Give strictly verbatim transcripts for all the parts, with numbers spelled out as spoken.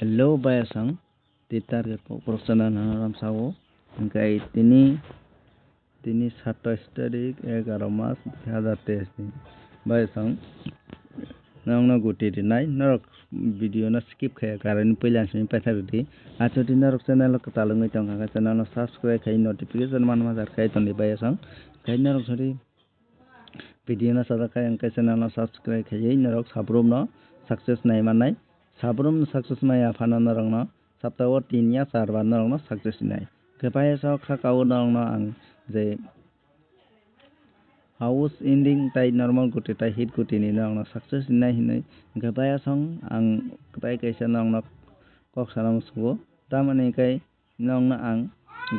Hello bayasong, tei target kokborok channel no ramsao. Hingkai tini, tini satais tarik egaro mas dui hazar teis ni. Bayasong, nokno guti rinai, norok video no skip khaya karani puila simi paithak ridi. Achoti norok channel o kwtal wngwi tongkha khe channel no subscribe khai notification man majar khai tongdi bayasong. Khai norok sori video no sajak khe ang khe channel no subscribe khaiwi norok sabrum no success nai mannai. Sabrum no success maya phano norok no sapta o tin ya char bar norok no success nai. Khe bayasong kha kao norok no ang je house ending tai normal guti tai hit guti ni norok no success nai hinwi. Khe bayasong ang tai kaisa norok no kok sana musugo. Tamoni khe Nokno ang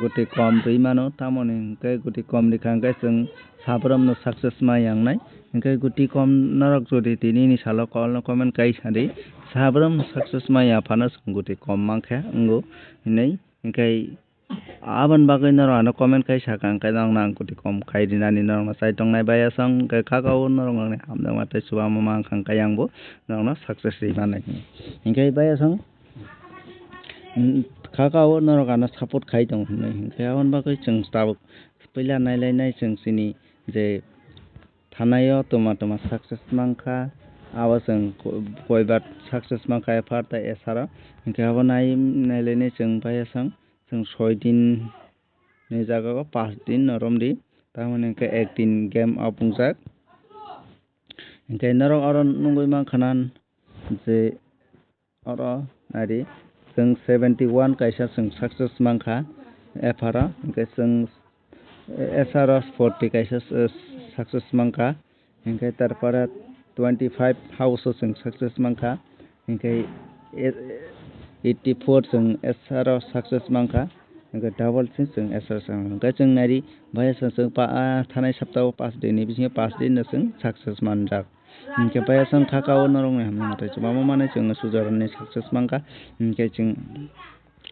guti kom rwi mano, tamoni hwnkhe guti kom rikha hwnkhe chwng sabrum no success ma yangnai. Hwnkhe guti kom norok jodi tini ni salo call no comment kai sadi, sabrum no success ma ya phano chwng guti kom mankha wngo hinwi. Hwnkhe aboni bagwi norok ano comment kai sakha hwnkhe nokno ang guti kom kai rinani norokno chai tongnai bayasong hwnkhe kaka o norok nokni hamjakma tei chubama mankha hwnkhe ayang bo norokno success rwi mannai hinwi. Hwnkhe bayasong Kaka o norok ano support khai tongo hinwi hwnkhe aboni bagwi chwng tabuk puila nailainai chwng chini je thanai o twma twma success mankha, abo chwng ko-, koibar success mankha F R tei S R o. Hwnkhe abo nai nailainai chwng bayasong chwng soi din ni jaga o pash din no romdi, tamoni hwnkhe ek din game opungjak. Hwnkhe norok oro nugwi mankha na je Oro naidi, chwng seventy one kaisa chwng success mankha F R o, hwnkhe chwng S R o forty kaisa success mankha, hwnkhe tarpore twenty five house o chwng success mankha, hwnkhe eighty four chwng S R o success mankha, hwnkhe double se chwng S R o mankha. Hwnkhe chwng naidi, bahai chwng pa, ah, thanai sapta o pash din ni bisingo pash din no chwng success manjak. Hwnkhe bayasong kaka o norokni hamjakma tei chubama manwi chwng sujaranni success mankha. Hwnkhe chwng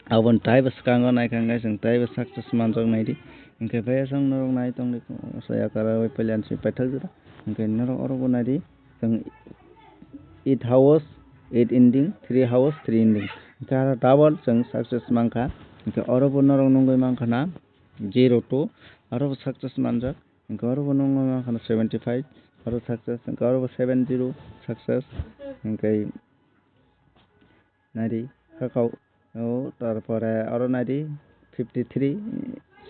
aboni taibo swkango naikha hwnkhe chwng taibo success manjak naidi. Hwnkhe bayasong norok nai tongdi, saya kara bai pailan si paithak jora. Hwnkhe norok oro bo naidi, chwng eight house, eight ending, three house, three ending. Hwnkhe aro double chwng success mankha. Hwnkhe oro bo norok nugwi mankha na zero two, aro bo success manjak. Hwnkhe oro bo nugwi mankha na seventy five, oro success, hwnkhe oro bo seven zero success, hwnkhe naidi, kaka o, tarpore oro naidi fifty three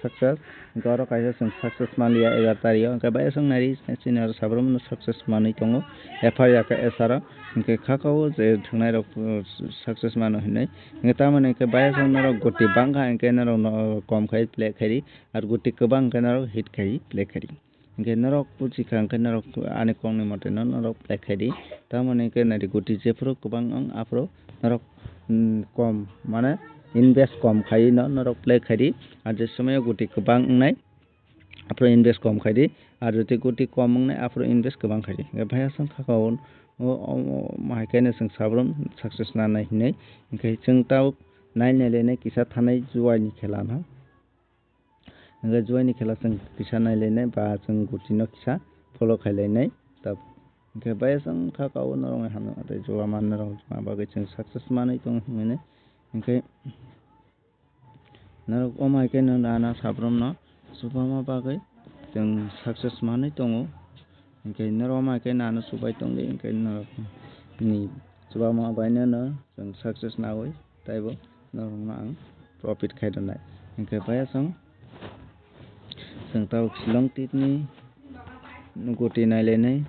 success, hwnkhe oro kaisa chwng success manliya egaroh tario, hwnkhe bayasong naidi, chini oro sabrum no success manwi tongo, F R ya khe S R o, hwnkhe kaka o je thwngnairok, uh, success mano hinwi, hwnkhe tamoni hwnkhe bayasong norok guti bangkha hwnkhe norok no kom khai play khaidi, ar guti kwbang hwnkhe norok hit khai play khaidi. Hwnkhe norok buji kha, hwnkhe norok ani kokni mote no norok play khaidi. Tamoni hwnkhe naidi guti jephuru kwbang wng aphuru norok, mm, kom, mane invest kom khaiwi no norok play khaidi. Ar je somoyo guti kwbang wngnai aphuru invest kom khaidi. Ar jodi guti kom wngnai aphuru invest kwbang khaidi. Hwnkhe bayasong kaka o, o, o, o, hai khe no chwng sabrum success nanai hinwi. Hwnkhe chwng tabuk nai nailainai kisa thanai juaini khela no. Hwnkhe juaini khela chwng kisa nailainai ba chwng gutino kisa follow khailainai. Tab-, hwnkhe bayasong kaka o norokni hamjakma tei chubama norok ma bagwi chwng success manwi tongo hinwi. Hwnkhe norok omo hai khe no nana sabrum no chubama bagwi chwng success manwi tongo. Hwnkhe norok omo hai khe nano chubai tongdi, hwnkhe norokni chubama baino no chwng success nawi taibo norokno ang profit khai rwnai. Hwnkhe bayasong chwng tabuk Shillong titni guti nailainai.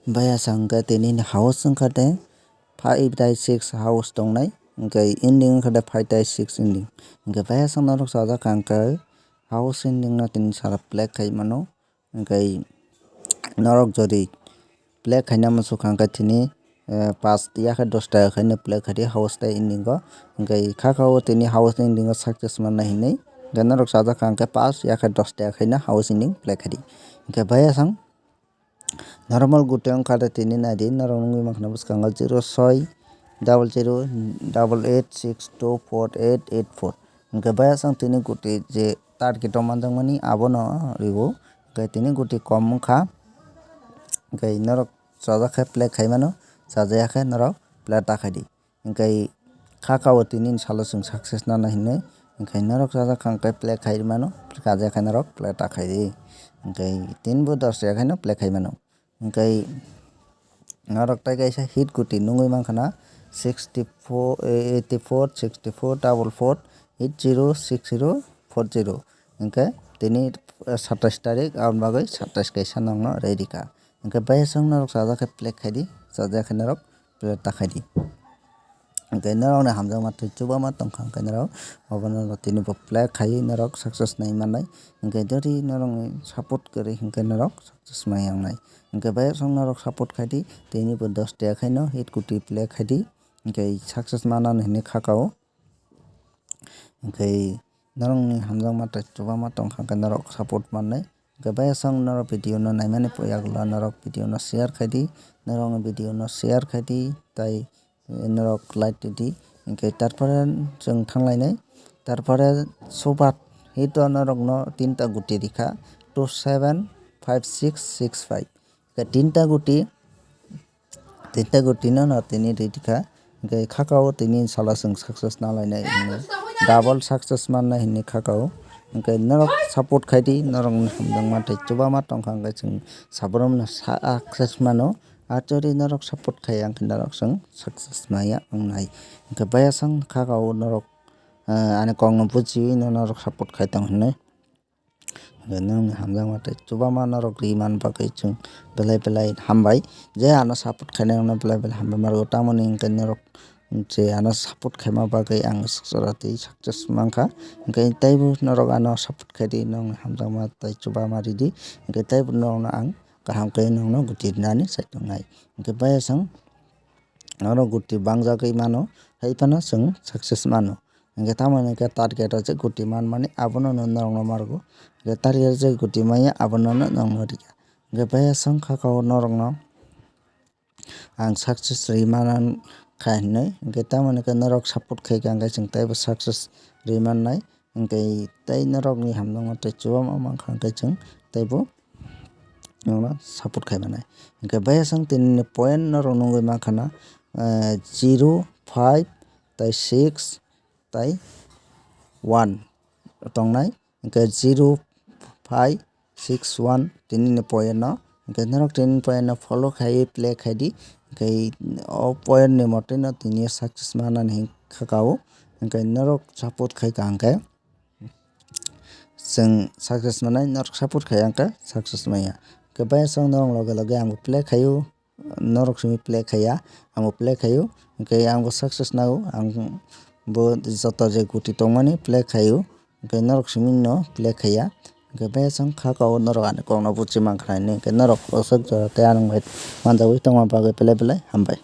Bayasong khe tini house wngkha de five tai six house tongnai, hwnkhe ending wngkha de five tai six ending. Hwnkhe bayasong norok sajak kha hwnkhe house ending no tini sara play khai mano. Hwnkhe norok jodi play khaina muchukha hwnkhe tini, eh, paanch ya khe dos ta khaino play khaidi house tei ending o. Hwnkhe kha kha o tini house ending o success manna hinwi. Hwnkhe norok sajak kha hwnkhe paanch ya khe dos ta khaino house ending play khaidi. Hwnkhe bayasong normal guti wngkha de tini naidi norok nugwi mankha na bwskango zero soi double zero double eight six two four eight eight four. Hwnkhe bayasong tini guti je target o manjakmani abono riwo. Hwnkhe tini guti kom wngkha. Hwnkhe norok chajak khe play khai mano, chajaya khe norok play ta khaidi. Hwnkhe kha kao tini ni salo chwng success nana hinwi. Hwnkhe norok chajak kha hwnkhe play khai mano, kajak khe norok play ta khai di. Hwnkhe tini bo dos ya khaino play khai mano. Hwnkhe norok tai kaisa hit guti nungwi mankha na sixty four, eighty four, sixty four, double four, eight zero, six zero, four zero. Hwnkhe tini, eh, satais tarik, aboni bagwi satais kaisa nokno ready kha. Hwnkhe bayasong norok chajak khe play khai di, chajak khe norok play ta khai di. Hwnkhe norokni hamjakma tei chubama tongkha, hwnkhe norok obono tini bo play khaiwi norok success nai mannai. Hwnkhe jodi norokni support kwrwi hwnkhe norok success mai wngnai. Hwnkhe bayasong norok support khai di, tini bo dos tiya khaino hit guti play khai di. Hwnkhe success manani hinwi kha kao. Hwnkhe norokni hamjakma tei chubama tongkha hwnkhe norok support mannai. Hwnkhe bayasong norok video no naimani yagulo norok video no share khai di, norokni video no share khai di, tai norok like twi di. Hwnkhe tarpore chwng thanglainai, tarpore subat hito norokno tinta guti rikha, two seven five six six five. Hwnkhe tinta guti, tinta guti no no tini rikha. Hwnkhe kha kao tini salo chwng success nalainai hinwi, double success mannai hinwi kha kao. Hwnkhe norok support khai di, norokni hamjakma tei chubama tongkha hwnkhe chwng sabrumno success mano. Achori norok support khai ang khe norok chwng success maya wngnai. Hwnkhe bayasong kha kao norok, eh, ani kokno bujiwi no norok support khai tong hinwi. Hwnkhe nokni hamjakma tei chubama norok ri man bagwi chwng belai belai hambai. Je ano support khainai rokno belai belai hambai margo, tamoni hwnkhe norok je ano support khaima bagwi ang jora twi success mankha. Hwnkhe teibo norok ano support khai di, nokni hamjakma tei chubama ri di. Hwnkhe teibo norokno ang kaham khe nokno guti rinani sai tongnai. Hwnkhe bayasong norok guti bangjagwi mano, hai phano chwng success mano. Hwnkhe tamoni hwnkhe target o je guti manmani abono no norokno margo. Hwnkhe target o je guti manya abono no norokno rikha. Hwnkhe bayasong kha kao norokno ang success ri mankha hinwi. Hwnkhe tamoni hwnkhe norok support khaikha hwnkhe chwng teibo success ri mannai. Hwnkhe tei norokni hamjakma tei chubama mankha hwnkhe chwng teibo norokno support khai mannai. Hwnkhe bayasong tini ni point norok nugwi mankha na, eh, zero five tei six tei one tongnai. Hwnkhe zero five six one tini ni point no. Hwnkhe norok tini ni point no follow khai play khai di. Hwnkhe o point ni mote no tini success manani hwnkha kao. Hwnkhe norok support khai ka hwnkhe chwng success manai, norok support khai ang khe success manya. Hwnkhe bayasong norok loge loge ang bo play khaio, norok simi play khaiya, ang bo play khaio, hwnkhe ang bo success nago, ang bo joto je guti tongmani play khaio, hwnkhe norok simi no play khaiya, hwnkhe bayasong kha kao norok ani kokno buchi mankha hinwi, hwnkhe norok oswk jora tei anwng bai manjagwi tongma bagwi belai belai hambai.